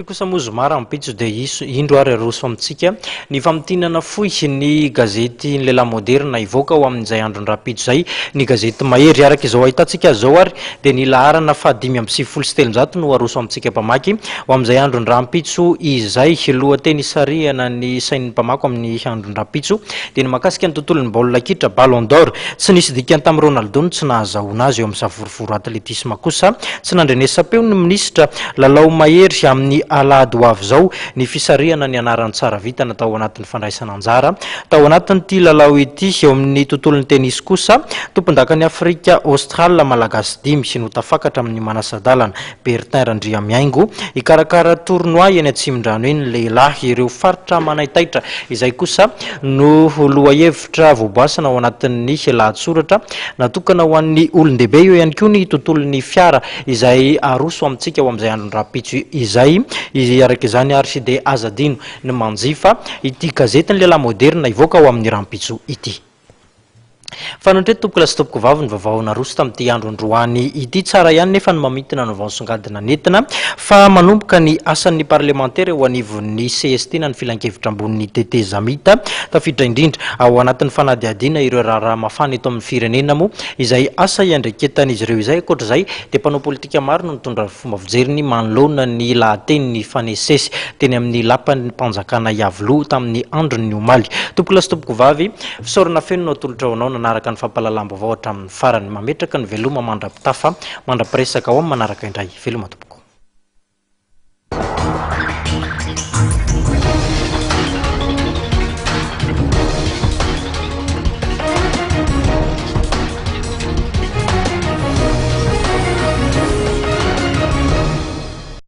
Kosa moa zoma rahampitso dia hisy indro ary aroso amintsika ny famintinana fohy ny gazety Ny Lehilahy Moderina hivoaka ho amin'izay andron-drahampitso izay ny gazety Mahery. Araka izao ahitantsika azy izao ary dia ny laharana faha 395 no aroso amintsika mpamaky ho amin'izay andron-drahampitso izay. Lohateny isarihana ny sain'ny mpamaky amin'ny andron-drahampitso dia ny mahakasika ny tontolon'ny baolina kitra, Ballon d'Or. Tsy nisy dikany tamin'i Ronaldo ny tsy nahazahoana azy eo amin'ny savorovoro atletisma kosa. Tsy nandrenesam-peo ny minisitra Lalao Mahery amin'ny alahady ho avy izao ny fisarihana ny anaran'ny tsara vintana tao anatin'ny fandraisana anjara tao anatin'ity lalao ity. Eo amin'ny tontolon'ny tenisy kosa, tompondakan'i Afrika Aostral Malagasy dimy no tafakatra amin'ny manasa-dalana. Bertin Randriamihaingo, hikarakara tournoi eny Atsimondrano eny ny lehilahy. Ireo faritra manaitaitra izay kosa no lohahevitra voaboasana ao anatin'ny lahatsoratra natokana ho an'ny olon-dehibe. Eo ihany koa ny tontolon'ny fiara izay aroso amintsika ho amin'izay andron'ny rahampitso izay. Araka izany ary dia aza adino ny manjifa ity gazety Ny Lehilahy Moderina hivoaka ho amin'ny rahampitso ity. Fanondro eto tompokolahy sy tompokovavy ny vaovao naroso tamin'ity andro androany ity. Tsara ihany nefa ny mamintina ny vaovao nisongadina nentina fa manomboka ny asan'ny parlemantera eo anivon'ny cst na ny filankevitra ambonin'ny tetezamita. Tafiditra indrindra ao anatin'ny fanadihadiana ireo raharaha mafana eto amin'ny firenena moa izay asa iandraiketan'izy ireo izay. Ankoatra izay dia mpanao politika maro no nitondra ny fomba fijeriny manoloana ny lahateny nifanesesy teny amin'ny lapan'ny mpanjakana Iavoloha tamin'ny andron'ny omaly. Tompokolahy sy tompokovavy, Fisaorana feno no atolotra ho anao nanaraka ny fampahalalam-baovao hatramin'ny farany. Mametraka ny veloma mandra-pitafa, mandra-piresaka ao amin'ny manaraka indray. Veloma tompoko.